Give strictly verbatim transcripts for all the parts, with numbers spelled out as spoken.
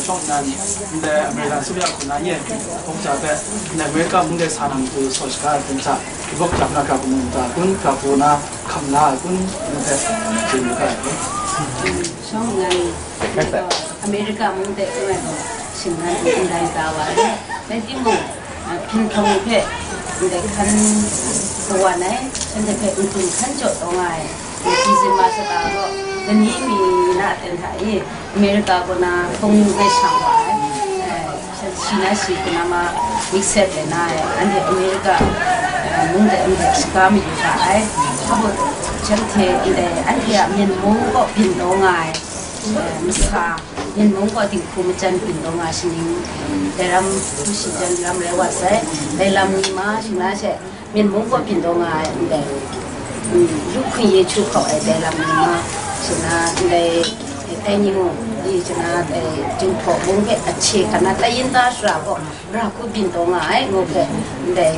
Shawng nnan, ndai America အစိုးရခုနရဲ့ ပုံစံပဲ America မူးတဲ့စာနာမှုကို စော်ကားတင်စား ဒီဘက်ကျမှကဘုံတာ ကွန်းကဘုံနာ ခမလာ ကွန်းတဲ့ ဒီက Shawng nnan, America မူးတဲ့ ကွန်းက ရှင်နန် တင်စားပါလေ။ လက်ရှိမှာ Hpyen hprawng ni hpe ndai hkan kawan ai, shanhte hpe n-gun hkan jaw taw nga ai, December shata gaw, lani mi na ten hta e, America kaw na hpung ngai shang wa ai, eh, shi na shi kaw na ma myit sat ai na ai, anhte America, eh, mung de anhte shaga mayu ga ai, hpa baw shanhte ndai anhte a Myen mung kaw byin taw nga ai, eh, masa, Myen mung gaw dinghku majan byin taw nga ai shaning, dai lam hku shi jan lam rai wa sai, dai lam ni ma, shi na she, Myen mung gaw byin taw nga ai ndai, mm, lu hkun ye chu hkau ai dai lam ni ma, shi na ndai, dai ni mung, di shi na dai Jinghpaw mung hpe ahkye hkan na, tai yin ta shara gaw, ra hku byin taw nga ai, ngu hpe, ndai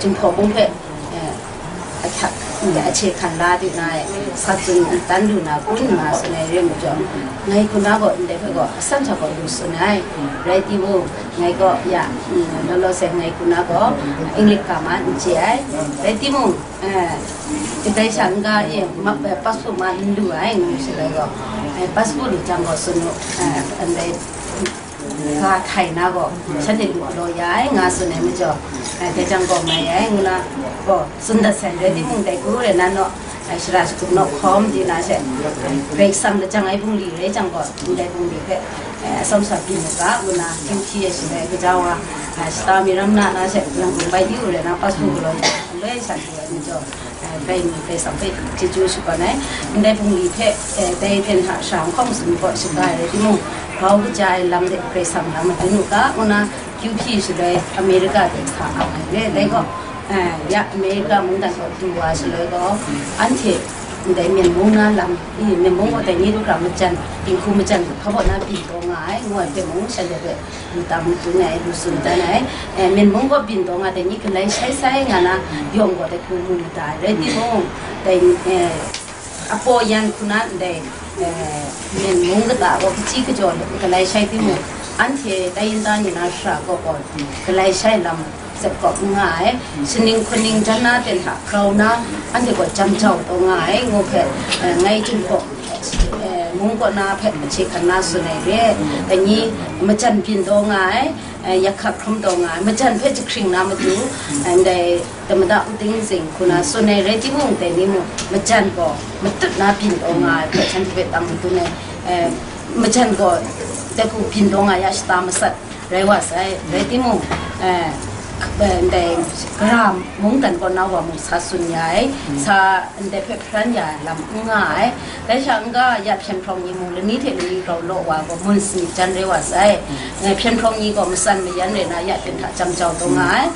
Jinghpaw mung hpe, eh, ahkyak, ndai ahkye hkan la di na e, sa tsun dan lu na, kun nna tsun ai re majaw, ngai hku na gaw ndai hpe gaw asan hta gaw lu tsun ai. Rai timung, ngai gaw ya, mm, law law sai ngai hku na gaw English ga ma n chye ai. Rai timung, eh, kadai sha n-ga e, ma, eh, passport ma n lu ai, ngu shaloi gaw, eh, passport lu jang gaw tsun u, eh, ndai, ga htai na gaw, shanhte lu galaw ya ai, nga tsun ai majaw, eh, dai jang gaw mai ai, ngu na gaw, tsun dat sai, rai timung, dai hku rai na naw, eh, shara shagup naw hkawm di na she, Karai Kasang lajang ai bungli rai jang gaw, ndai bungli hpe, eh, atsawm sa byin u ga, ngu na, yu hti ai shaloi, gaja wa, eh, shata mi ram na na she, Yangon bai di u rai na, passport galaw ya, aloi sha du ai majaw, eh, Karai mi Karai Kasang hpe chyeju shakawn ai. Ndai bungli hpe, eh, dai hten hta sha n hkawng masum kaw shaga ai rai timung, grau kaja ai lam de Karai Kasang lam madun u ga, ngu na, kyu hpyi shaloi America de sa ang ai re. Dai gaw, eh, ya America mungdan gaw du wa shaloi gaw, anhte ndai Myen mung na lam, i, Myen mung gaw dai ni du hkra majan, dinghku majan hkra hpa baw na byin taw nga ai, ngu ai hpe mung, shanhte hpe lu tam madun ai, lu tsun dan ai. Eh, Myen mung gaw byin taw nga dai ni galai shai sai nga na yawng gaw dai hku mu mada ai. Rai timung, dai, eh, apaw yan hku na ndai, eh, Myen mung kata gaw kachyi kajaw galai shai timung, anhte tai yin ta ni na shara kaw gaw galai shai lam sat kawp n nga ai. Shaning hkuning jan na ten hta grau na, anhte gaw jam jau taw nga ai, ngu hpe, eh, ngai Jinghpaw, eh, mung kaw na hpe ahkye hkan na tsun ai re. Dai ni majan byin taw nga ai, eh, yak hkak hkrum taw nga ai, majan hpe jahkring na matu, eh, ndai Tamada Wu Ting Zing hku na tsun ai rai timung, dai ni mung majan gaw matut na byin taw nga ai hpe shanhte hpe tang madun ai, eh, majan gaw dai hku byin taw nga ya shata masat rai wa sai, rai timung, eh, k-, eh, ndai gara mungdan kaw na wa mung sa tsun ya ai, sa ndai hpe hparan ya ai lam n nga ai. Dai sha n-ga ya hpyen hprawng ni mung lani hte lani grau law wa gaw mun sanit jan rai wa sai. Eh, hpyen hprawng ni gaw matsan mayan rai na ya hpyen hta jam jau taw nga ai.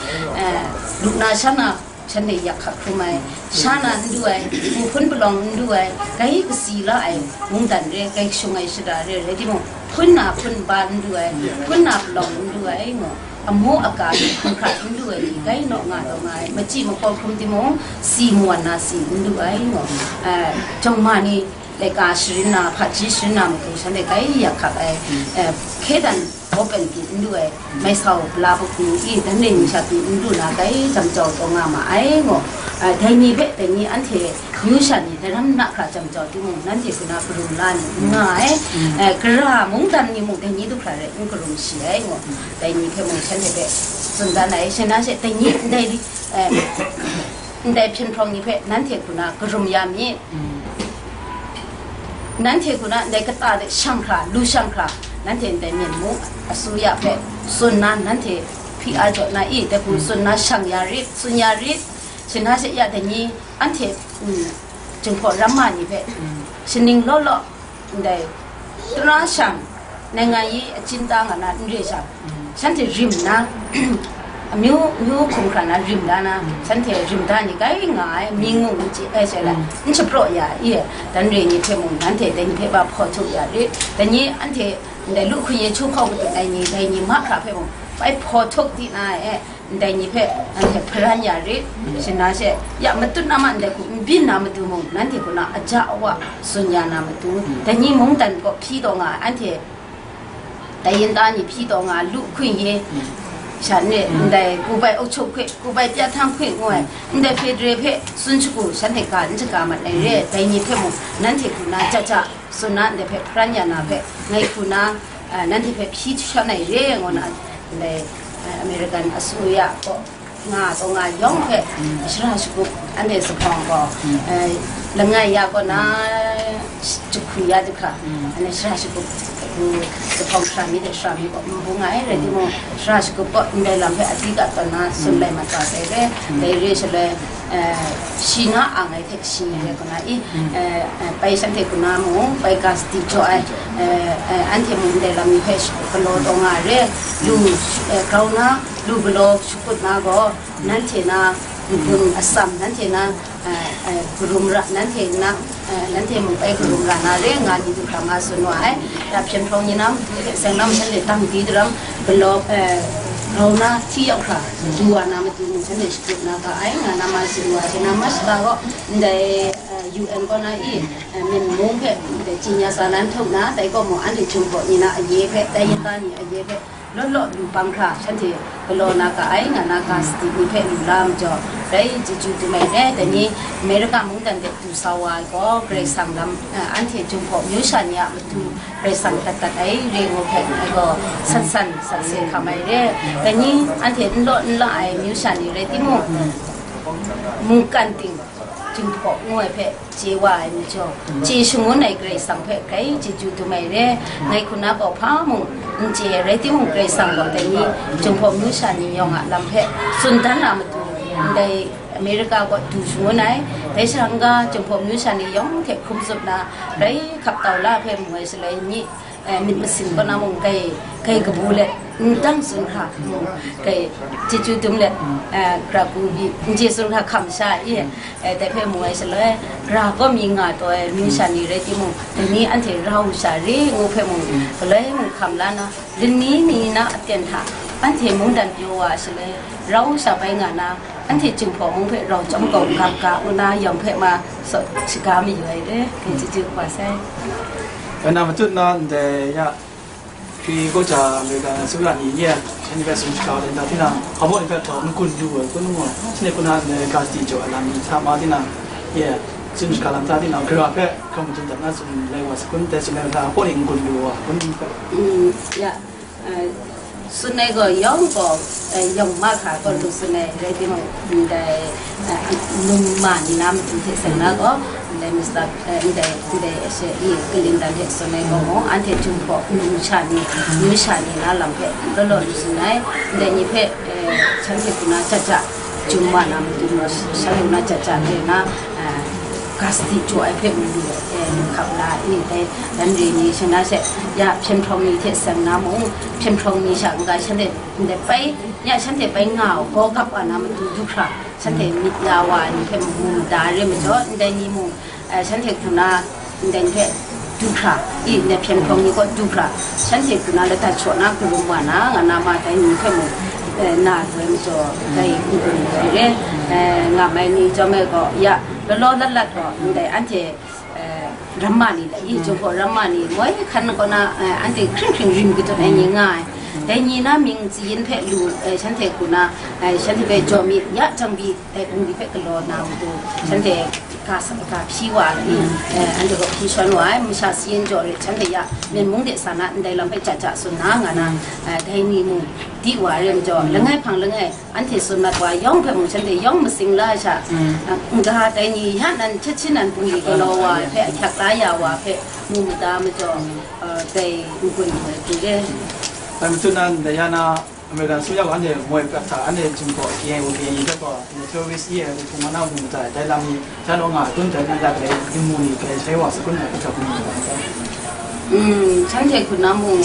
Eh, lu na sha na, shanhte yak hkak hkrum ai, sha na n du ai, hku hpun palawng n du ai, grai kasi la ai mungdan re, grai kashung ai shara re, rai timung, hpun na hpun ba n du ai, hpun na palawng n du ai, ngu, amu aga hkrum hkra n du ai ni, grai naw nga taw nga ai, machyi mahkaw hkrum timung, si mawan na si n du ai, ngu, eh, jawng ma ni, laika sharin na, hpaji sharin na matu, shanhte grai yak hkak ai, eh, hkye dan, open pyi n du ai, mai sau pala hpuk ni i, dan re ni sha pyi n du na, grai jam jau taw nga ma ai, ngu. Ah, dai ni hpe, dai ni anhte myu sha ni, dai ram na hkra jam jau timung, nanhte hku na karum la ni n nga ai. Eh, gara mungdan ni mung, dai ni du hkra rai n karum shi ai, ngu. Dai ni hpe mung shanhte hpe tsun dan ai, shanhte dai ni ndai ri, eh, ndai hpyen hprawng ni hpe nanhte hku na karum ya myit. Nanhte hku na ndai kata de shang hkra, lu shang hkra, nanhte ndai Myen mung asuya hpe tsun na, nanhte P R jaw na i, dai hku tsun na shang ya rit, tsun ya rit, shanhte she ya dai ni, anhte, mm, Jinghpaw ramma ni hpe, shaning law law, ndai, tara shang, နိုင်ငံရေး အကျဉ်းသား nga na n re shang, shanhte rim na, amyu, amyu hkum hkra na rim da na, shanhte rim da ni grai nga ai, mi ngu n chye ai she la, n shapraw ya i, dan re ni hpe mung, nanhte dai ni hpe ba hpaw htuk ya rit, dai ni anhte ndai lu hkun ye chu hkau katut ai ni, dai ni mahkra hpe mung, bai hpaw htuk di na e, ndai ni hpe nanhte hparan ya rit, shanhte she, ya matut na ma ndai hku n byin na matu mung, nanhte hku na aja awa tsun ya na matu, dai ni mungdan kaw hpyi taw nga ai, anhte Dai yin ta ni hpyi taw nga lu hkun ye, shan e, ndai ku bai auk chuk hpe, ku bai pya htang hpe ngu ai, ndai federal hpe tsun shagu shanhte ga n shaga mat ai re, dai ni hpe mung nanhte hku na ja ja tsun na, ndai hpe hparan ya na hpe ngai hku na, ah, nanhte hpe hpyi shawn ai re, ngu na, ndai, ah, American asuya gaw nga taw nga yawng hpe shara shagup anhte zuphpawng gaw, eh, langai ya kaw na jahku ya jahka, anhte shara shagup, mm, zuphpawng shara mi hte shara mi kaw n bung ai, rai timung, shara shagup kaw ndai lam hpe a di ga tawn na tsun lai mat wa sai re, dai re shaloi, eh, shi na ang ai hte shi re kaw na i, eh, eh, bai shanhte hku na mung, bai ga sadi jaw ai, eh, eh, anhte mung ndai lam ni hpe galaw taw nga re, lu, eh, grau na, lu galaw shakut na gaw, nanhte na n-gun atsam, nanhte na, eh, eh, karum ra, nanhte na, eh, nanhte mung bai karum ra na re, nga ni du hkra nga tsun wa ai. Ya hpyen hprawng ni na matu hte seng na matu hte tang di daram, galaw, eh, grau na hti yau hkra, du wa na matu mung shanhte shakut na ga ai, nga na ma tsun wa ai. Hte na ma shata gaw, ndai, eh, U N kaw na i, eh, Myen mung hpe, ndai ching ya sa nan htup na, dai gaw mung anhte Jinghpaw ni na aye hpe, dai yin ta ni aye hpe, law law lu bang hkra shanhte galaw na ga ai, nga na ga sadi ni hpe lu la majaw, rai chyeju dum ai re. Dai ni America mungdan de du sa wa ai gaw, Karai Kasang lam, eh, anhte Jinghpaw myu sha ni a matu Karai Kasang dat dat ai re ngu hpe ai gaw, san san sat se hkam ai re. Dai ni anhte n law n la ai myu sha ni rai timung, mungkan ting Jinghpaw ngu ai hpe chye wa ai majaw, chye shangun ai Karai Kasang hpe grai chyeju dum ai re. Ngai hku na gaw hpa mung n chye ai rai timung, Karai Kasang gaw dai ni Jinghpaw myu sha ni yawng a lam hpe tsun dan na matu, ndai America kaw du shangun ai. Dai sha n-ga Jinghpaw myu sha ni yawng hte hkrum tsup na, rai hkap tau la hpe mu ai shaloi ni, eh, myit masin kaw na mung, kai, kai kabu let, n dang tsun hkra, mm, kai chyeju dum let, eh, gara ku bi, n chye tsun hkra hkam sha i, eh, dai hpe mu ai shaloi, gara kaw mi nga taw ai myu sha ni rai timung, dai ni anhte rau sha re ngu hpe mung, galoi mung hkam la na, lani ni na aten hta, anhte mungdan pyaw wa ai shaloi, rau sha bai nga na, anhte Jinghpaw mung hpe rau chyawm kau ga ga ngu na yawng hpe ma, saw shaga mayu ai re, kai chyeju wa sai. Nna matut na ndai ya, hpyi gaw ja, American asuya ni ye, shanhte hpe tsun shaga ai lam hta tinang, hpa baw ni hpe htaw n-gun lu ai kun ngu, shanhte hku na ndai ga sadi jaw ai lam ni hta ma tinang, ye, tsun shaga lam hta tinang, gara hpe hkam majaw dat na tsun lai wa sa kun, dai tsun ai lam hta hpa baw ni n-gun lu ai kun hpe. Mm, ya, eh, tsun ai gaw yawng gaw, eh, yawng ma hkra gaw lu tsun ai rai timung, ndai, eh, num ma ni na matu hte seng na gaw, ndai Mister, eh, ndai, ndai she i Clinton hte tsun ai gaw mung, anhte Jinghpaw myu sha ni, myu sha ni na lam hpe law law lu tsun ai, ndai ni hpe, eh, shanhte hku na ja ja, Jum wa na matu mung, shanhte na ja ja hte na, eh, ga sadi jaw ai hpe mung, eh, lu hkap la ai ni dai, dan re ni, shanhte na she, ya hpyen hprawng ni hte seng na mung, hpyen hprawng ni sha n-ga shanhte ndai bai, ya shanhte bai nga gaw gap wa na matu du hkra, shanhte myit ya wa ai ni hpe mung mu mada re majaw, ndai ni mung, eh, shanhte hku na ndai hpe du hkra, i, ndai hpyen hprawng ni gaw du hkra, shanhte hku na lata shaw na karum wa na, nga na ma dai ni hpe mung, eh, na doi majaw, dai n-gun ai re, eh, nga mai ni chyawm ai gaw, ya, law law lat lat gaw, ndai anhte, eh, ramma ni le, i, Jinghpaw ramma ni, moi hkan kaw na, eh, anhte hkring hkring rim katut ai ni nga ai. Dai ni na mying tsi yin hpe lu, eh, shanhte hku na, eh, shanhte hpe jaw mi, ya jang bi, dai hpung ni hpe galaw na matu, shanhte ga sa, ga hpyi wa ai, eh, anhte gaw hpyi shawn wa ai, masha sayin jaw rit, shanhte ya Myen mung de sa na, ndai lam hpe ja ja tsun na, nga na, eh, dai ni mung di wa ai re majaw, langai hpang langai, anhte tsun mat wa yawng hpe mung, shanhte yawng matsing la ai sha, eh, n-ga dai ni ya nan htet shin nan hpung ni galaw wa ai hpe, ahkyak la ya wa ai hpe, mu mada majaw, eh, dai n-gun ai hku re. Dai matut nan, dai ya na, American asuya gaw anhte moi prat hta, anhte Jinghpaw K I O, K I A hpe gaw, anhte terrorist i ai hpung wa na mu mada ai, dai lam ni, sha naw nga ai kun, dai ni la galai, yu mu ni, galai shai wa sa kun, na hkra hkra mu mada ai. Mm, shanhte hku na mung,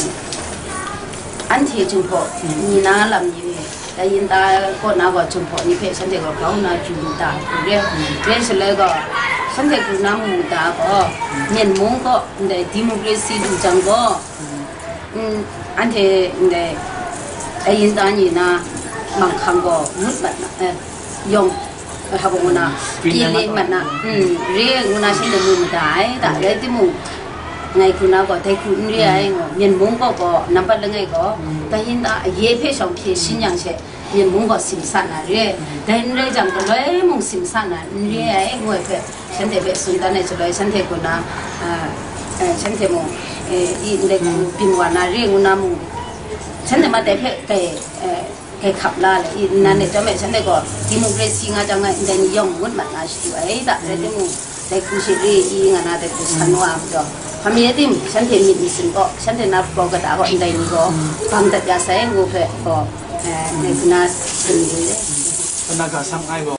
anhte Jinghpaw ni na lam ni, dai yin ta kaw na gaw Jinghpaw ni hpe shanhte gaw grau nna ju lu da ai hku re. Re shaloi gaw, shanhte hku na mu da gaw, Myen mung kaw ndai democracy lu jang gaw, mm, anhte ndai ayin ta ni na manghkang gaw ngut mat na, eh, yawng, eh, hpa ngu na, pyi le mat na, mm, re ngu na shanhte mu mada ai, da rai timung, Ngai hku na gaw, dai hku n re ai, ngaw, Myen mung gaw, gaw, nampat langai gaw, dai hin ta, ye hpe shawng hpye shin yang she, Myen mung gaw, sim sa na re, dai n rai jang, galoi mung sim sa na n re ai, ngu ai hpe, shanhte hpe tsun dan ai shaloi, shanhte hku na, a, eh, shanhte mung, eh, i ndai hku byin wa na re, ngu na mung, shanhte ma dai hpe, dai, eh, Kai hkap la le, i nnan e chyawm e, shanhte gaw democracy nga jang e, ndai ni yawng ngut mat na shadu ai da, rai timung, dai hku shari i nga na, dai hku san wa majaw, hpa mi e tim, shanhte myit masin gaw, shanhte na hpaw kata gaw, ndai ni gaw, bang dat ya sai, ngu hpe gaw, eh, dai hku na tsun yu le. Kanaga sang ai gaw.